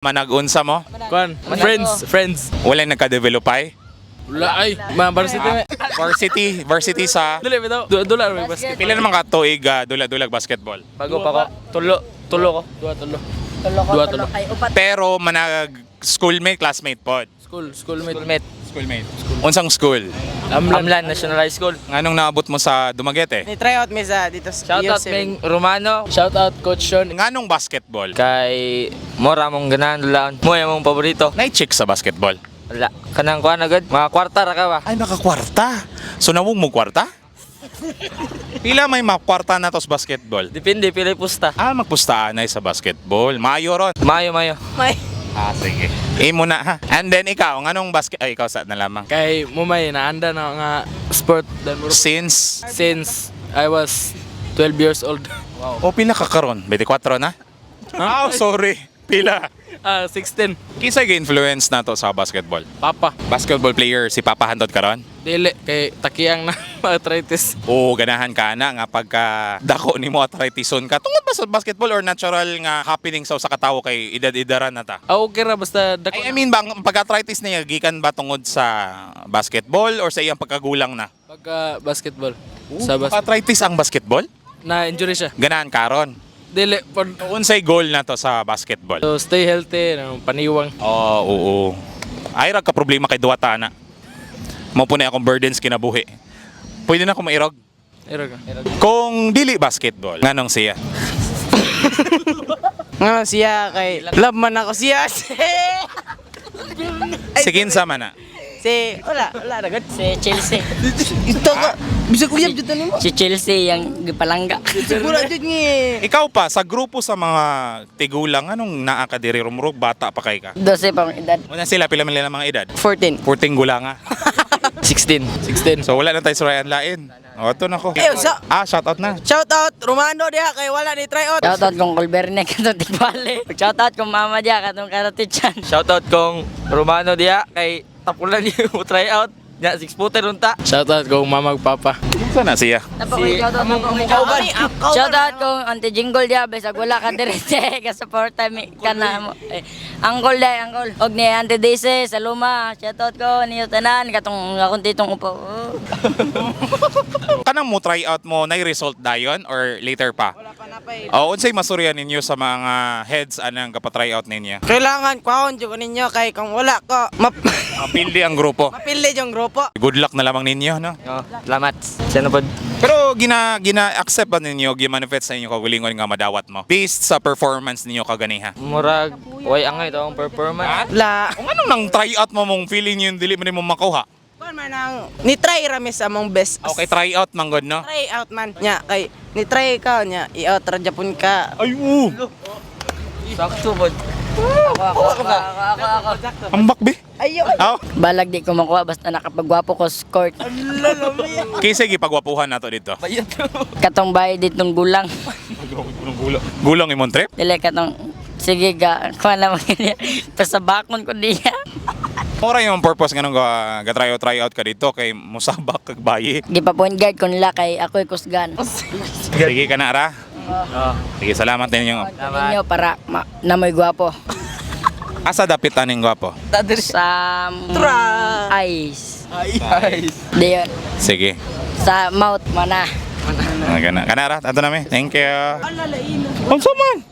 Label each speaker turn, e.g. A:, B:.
A: Manag-unsa mo?
B: Kwan, friends, friends.
A: Wala nagka-develop ay?
B: Wala ay, mga varsity me.
A: Varsity, varsity sa
B: Dili bitaw. Dula may basket.
A: Pila naman ka tuig dula-dulag basketball?
B: Bago pa ko. Tulo, tulo ko. Dua tulo.
C: Tulo ko,
B: Dua,
C: tulo
B: tulo.
C: kay upat.
A: Pero manag schoolmate, classmate pod.
B: School, schoolmate. Schoolmate.
A: Schoolmate. Unsang school?
B: Amlan. Amlan National High School.
A: Nganong naabot mo sa Dumaguete?
D: Ni try out mi sa dito sa
E: Shout out
D: EO7.
E: Ming Romano.
B: Shout out Coach Sean.
A: Nganong basketball?
E: Kay mora mong ganahan dulaan. Mo mong paborito.
A: Nay-chick sa basketball.
E: Wala. Kanang kuan agad. Mga kwarta ra ka ba?
A: Ay, makakwarta. So nawong mo kwarta? Pila may makwarta na to sa basketball?
E: Depende pila pusta.
A: Ah, magpustaan ay sa basketball. Mayo ron.
E: Mayo mayo.
D: May
A: Ah, sige. Imo na ha. And then ikaw, nganong basket ay ikaw sa na lamang.
B: Kay Mumay naanda na nga sport dan muro-
A: Since
B: since I was 12 years old.
A: O pila ka karon? 24 na? Oh, sorry. Pila.
B: Ah, 16.
A: Kinsa gi-influence nato sa basketball?
B: Papa.
A: Basketball player si Papa Handot karon?
B: Dili kay takiang na arthritis.
A: Oo, ganahan ka na nga pagka dako nimo arthritison ka. Tungod ba sa basketball or natural nga happening sa usa ka tawo kay edad-edaran na ta?
B: Ah, okay ra basta dako.
A: I mean ba ang pagka-arthritis niya gikan ba tungod sa basketball or sa iyang pagkagulang na?
B: Pagka basketball. Sa bas
A: Arthritis ang basketball?
B: Na injury siya.
A: Ganahan karon.
B: Dili pod.
A: Unsay goal na to sa basketball?
B: So stay healthy, no, paniwang.
A: Oo, oo. Ay ra ka problema kay duwata na. Mo po na akong burdens kinabuhi. Pwede na ako mairog.
B: Iro ka.
A: Kung dili basketball, nganong siya?
D: Nga siya kay love man ako siya.
A: Si kinsa man na.
D: Si wala wala na gud.
C: Si Chelsea.
D: Ito ka bisag uyab jud nimo.
C: Si Chelsea yang gipalangga.
D: Siguro jud ni.
A: Ikaw pa sa grupo sa mga tigulang anong naa ka diri rumrog bata pa kay ka?
C: 12 pa ang edad.
A: Una sila pila man nila mga edad?
D: 14.
A: 14 gulanga.
E: 16.
B: 16.
A: So wala na tayo sa Ryan Lain. O, ito na ko.
D: Eh,
A: Ah, shout out na.
D: Shout out Romano diha kay wala ni try out.
C: Shout out kong Colberne katong Tigbale. Shout out kong mama diya katong Karatichan.
E: Shout out kong Romano diya kay tapulan niyo mo try out. Nya 6 footer unta.
B: Shout out kong mama ug papa.
A: Saan na siya?
C: Si Shout out kong Auntie Jingle diya bisag wala ka diri ka suporta mi kana mo. Eh, Uncle day, uncle. Og ni Auntie Daisy sa Luma. Shout out ko niyo tanan katong akong titong upo. Oh.
A: Kanang mo try out mo na result dayon or later pa?
D: Wala pa na pa eh.
A: O unsay masurya ninyo sa mga heads anang kapatry out ninyo?
D: Kailangan kwaon jud ko ninyo kay kung wala ko map
A: Mapili ang grupo.
D: mapili yung grupo.
A: Good luck na lamang ninyo, no?
E: Oh, salamat. Siya na pod.
A: Pero gina gina accept ba ninyo gi-manifest sa inyo kagalingon nga madawat mo based sa performance ninyo kaganiha?
E: Murag way angay to ang performance.
D: La
A: Kung ano nang try out mo mong feeling yun dili man nimo makuha.
D: kuan man ang ni try ra mi sa among best.
A: Okay, try out man gud, no?
D: Try out man nya kay ni try ka nya i-out ra Japon ka.
A: Ay, oo.
E: Sakto pod.
C: Ako, ako, ako, ako, ako.
A: Ambak be.
D: Ayo.
A: Aw,
C: Balag di ko makuha basta nakapagwapo ko sa court.
A: kinsa gipagwapuhan nato dito?
E: Bayad.
C: Katong bayad ditong gulang.
A: Gulong imong trip?
C: Dili katong sige ga kuha na mo niya. Pasabakon ko niya.
A: Mura yung purpose nganong ga, ga try out try out ka dito kay musabak kag bayi.
C: Gipa point guard ko nila kay ako'y kusgan.
A: Sige ka na ra. Sige, salamat ninyo.
C: Ninyo para ma, namoy gwapo.
A: Asa dapit aning gwapo?
C: Sa
D: Tra.
C: eyes.
E: Ay.
C: Diyon.
A: Sige.
C: Sa mouth mana.
A: Kana kana ra, ato nami. Thank you. Unsa man?